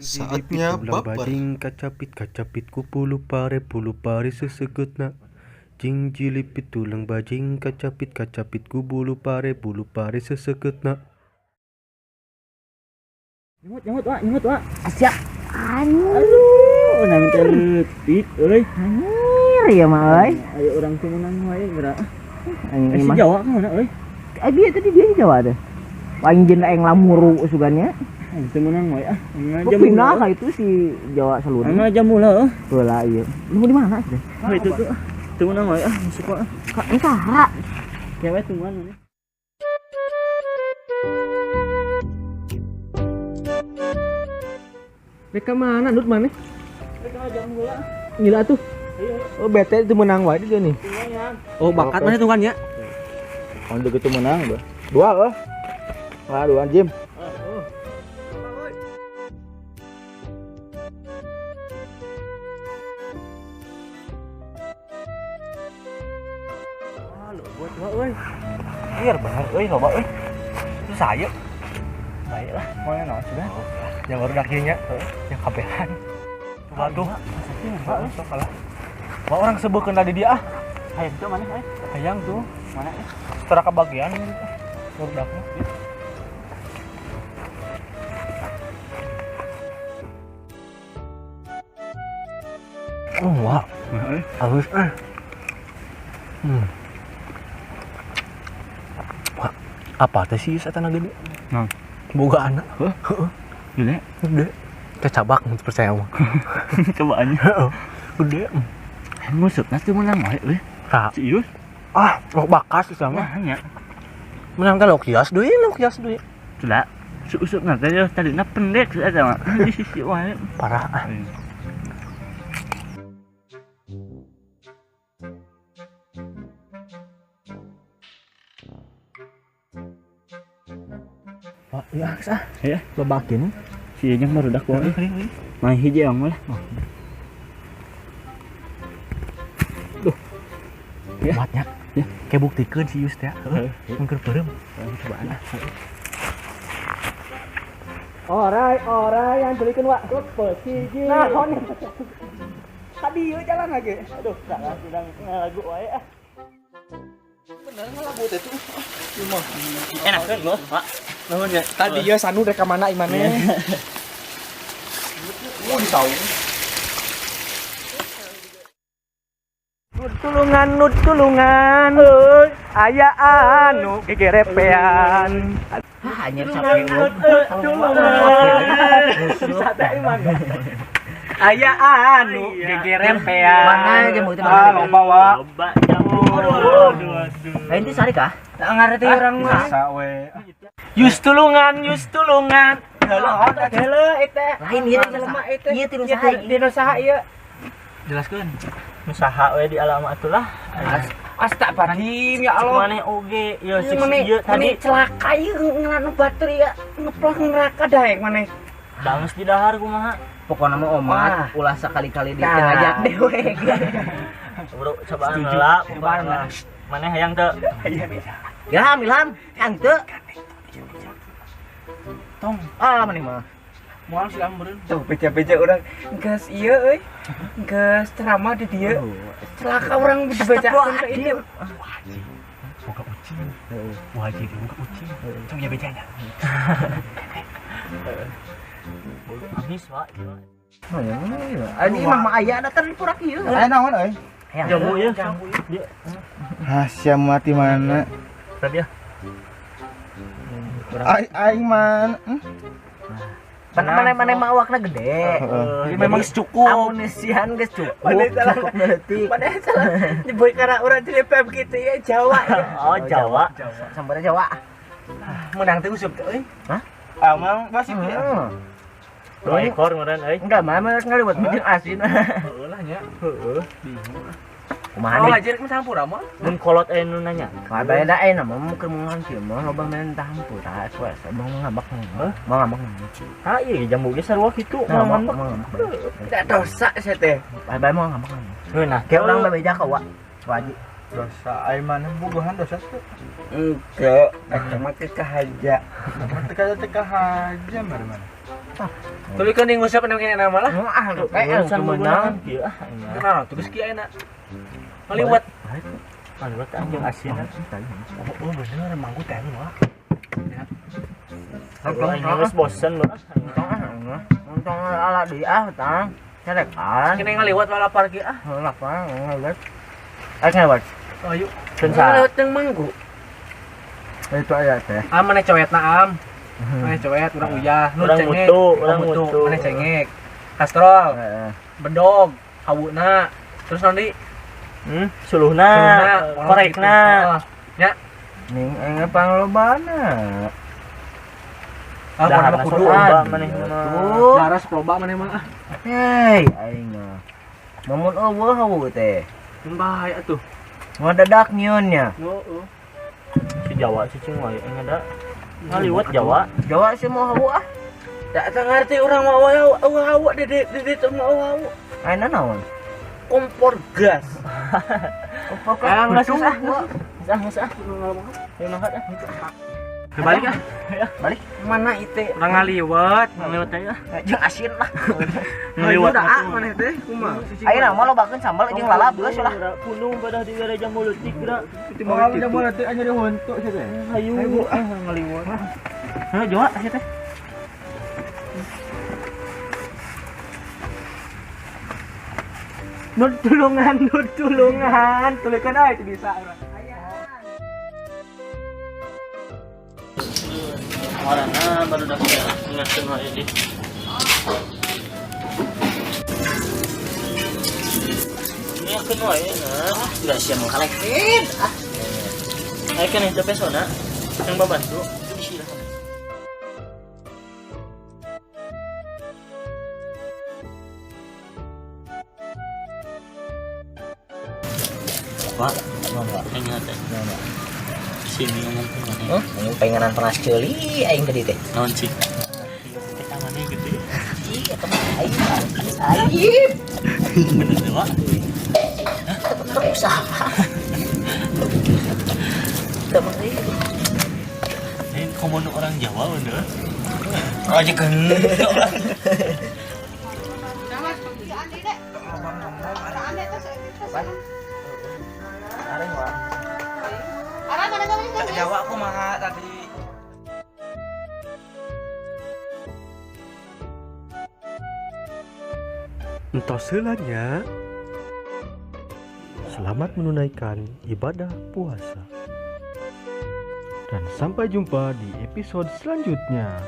Saatnya baper. Bajing kacapit kacapit ku bulu pare sesegetna. Jing jilipit tulang bajing kacapit kacapit ku bulu pare sesegetna. Nyamut wak, nyamut wak. Asia. Aduh, nang tertit euy. Anjir ya mah euy. Ayo urang teu meunang wae geura. Anjing Si Jawa ka mana euy? Eh dia tadi dia Jawa teh. Paling jeung aing lamuru sugannya. Teu meunang wae ah. Pindah ka itu si Jawa seluruh. Anu jamu lah. Heula ieu. Lu di mana sih? Oh, itu tuh. Teu meunang wae ah, masuk ah. Ka entah. Kewe tungguan mana. Mereka mana Nut mana? Mereka jamu heula. Gila tuh. Iya. Oh bete itu menang wae dia nih. Oh bakat mana tuh kan ya? Kalau begitu menang, bah. Dua loh. Wah, dua Jim. Wah, lu buat dua euy. Biar bener euy loba euy. Terus saya. Baiklah, mau naon sudah. Yang baru dakinya, yang kabehan. Coba tuh. Sok kalah. Wah, orang sebekeun tadi dia ah. Hayang tuh mana euy? Hayang tuh. Mana? Setara kebagian baru daknya. Oh, wah. Halus eh. Wah, apa teh sih eta na gede? Nah. Boga anak. Heeh. Gede. Gede. Kecabak mun percaya mah. Cobaannya. Heeh. Gede. Ngusupna teu meunang wae euy. Tah. Si Ius. Ah, lok bakas sih sama. Nah, nya. Menang teh lok kias deui, lok kias deui. Sudah. Si usupna teh tadina pendek eta mah. Di sisi wae. Parah ah. Wah, iya ah. Ya, lobakin. Si Ejang barudak wae. Main hiji yang lah. Duh. Ya. Kuatnya. Ya. Kayak buktikeun si Yus teh. Heeh. Mun keur peureum. Cobaan ah. Orai, orai yang belikan wak. Hiji. Nah, on. Tadi ieu jalan lagi. Aduh, salah sedang ngalagu wae ah. Bener ngalagu teh tuh. Cuma enak kan loh, Pak. Nuhun ya. Tadi ieu sanu rek ka mana imane? Oh, di saung. Nut tulungan, nut tulungan. Euy, aya anu gegerepean. Hah, anjir capek lu. Tulungan. Bisa teh iman. Aya anu gegerepean. Mana jamu itu Ah, loba wa. Loba jamu. Aduh, aduh. Lain teh sari kah? Tak ngarti urang mah. Biasa we. Yus tulungan, yus tulungan. Heuleuh eta. Lain ieu jelema eta. Ieu ti nu saha? Di nu saha ieu? Jelaskeun. Nu saha we di alamat atulah. Astagfirullahaladzim ya Allah. Maneh oge ieu Ieu maneh ieu tadi celaka ieu ngelanu batur ieu ngeplak neraka daek maneh. Dangus di dahar kumaha? Pokona mah omat ulah sakali-kali di ngajak dewek. Bro, cobaan heula, cobaan lah. Maneh hayang teu? Ilham, Ilham, hayang teu? Tong. Ah, maneh mah. Moal si ambereun. Tuh beja-beja urang geus ieu euy. Geus ceramah di dieu. Celaka urang dibejakeun ka ieu. Wajib. Boga ucing. Wajib boga ucing. Tong beja-bejanya. Amis wa. Oh ya. Adi imah mah aya datang di purak ieu. Aya naon euy? Jamu ieu. Ah, sia mati mana? Tadi ya. Aing man. Mana-mana mah awakna gede. Jadi memang cukup. Amunisian geus cukup. Cukup leutik. Padahal salah nyebut karena urang jadi gitu ya Jawa. Oh, Jawa. Sambarna Jawa. Menang teh usup teh euy. Hah? Amang masih Dua ekor meureun euy. Enggak, mah ngaliwat mungkin asin. Heeh lah nya. Heeh. Kumaha Oh, nih? ajar mah campur mah. Mun kolot aya nu nanya. Wah, beda eh nama mah keur mengan kieu mah loba main tahampura, sues, mau ngambek. Mau ngambek. Ah iya jambu ge sarua kitu, Mau mau ngambek. ngambek. Tidak dosa saya teh. Bye mau ngambek. Nah, Kayak urang bebeja ka wa. Wajib. Dosa aing maneh bogohan dosa teh. Enggak, eta mah teh kahaja. Teka teka haja mana. Tulikeun deui nguseup anu kene nama lah. Ah, teh menang. Kieu ah. Nah, tugas kieu enak. Ngaliwat. Ngaliwat anjing asin. Oh, bener manggu teh mah. Geus bosen lu. Untung ala di ah tang. Carekan. Kene ngaliwat malah lapar kieu ah. Lapar ngaliwat. Ayo ngaliwat. Ayo. Ngaliwat yang manggu. Itu aya teh. Ah maneh coetna am. Maneh coet urang uyah, nu cengek. Urang mutu, maneh cengek. Kastrol. Bedog, hawuna. Terus nanti suluhna, korekna. Nya. Ning enge panglobana. Ah, mana kudu loba maneh mah. Darah sok loba maneh mah ah. Hei, aing mah. Mamun eueuh hawu teh. Bahaya atuh. Ngadadak nyieunnya. Heeh. Si Jawa si cing wae aing ada. Ngaliwat Jawa. Jawa sih mau hawu ah. Tak ngerti urang mah hawu hawu dede dede teh mau hawu. Ayeuna naon? Kompor gas. Kompor gas. Ah, geus ah. Geus ah. Ayo mangkat ah. Balik ah. Balik. Mana itu? Urang ngaliwat, ngaliwat aja. Jeung asin lah. Ngaliwat ah maneh teh kumaha? Ayeuna mah lobakeun sambal jeung lalap geus lah. Punung pada di gereja mulut geura. Oh, jamu leutik anya di huntu sia teh. Hayu ah ngaliwat. Heuh Jawa sia teh. Nur tulungan, tulungan aja bisa urang. Warna baru dah ingatkan wae di. Ingatkan wae nah, enggak siap mengkalekin. Ah. Ayo kan itu pesona yang babantu. Pak, ingat ya. Sini ngomong kemana? Pengenan panas ceuli aing tadi teh. Naon cing? Teh tangannya gede. Ih, eta mah aing. Aing. Bener teh, Pak? Hah? Usaha. Teu mah euy. Ini komodo orang Jawa bener. Aja kan. Jawa aku mah tadi. Entos heula nya. Selamat menunaikan ibadah puasa. Dan sampai jumpa di episode selanjutnya.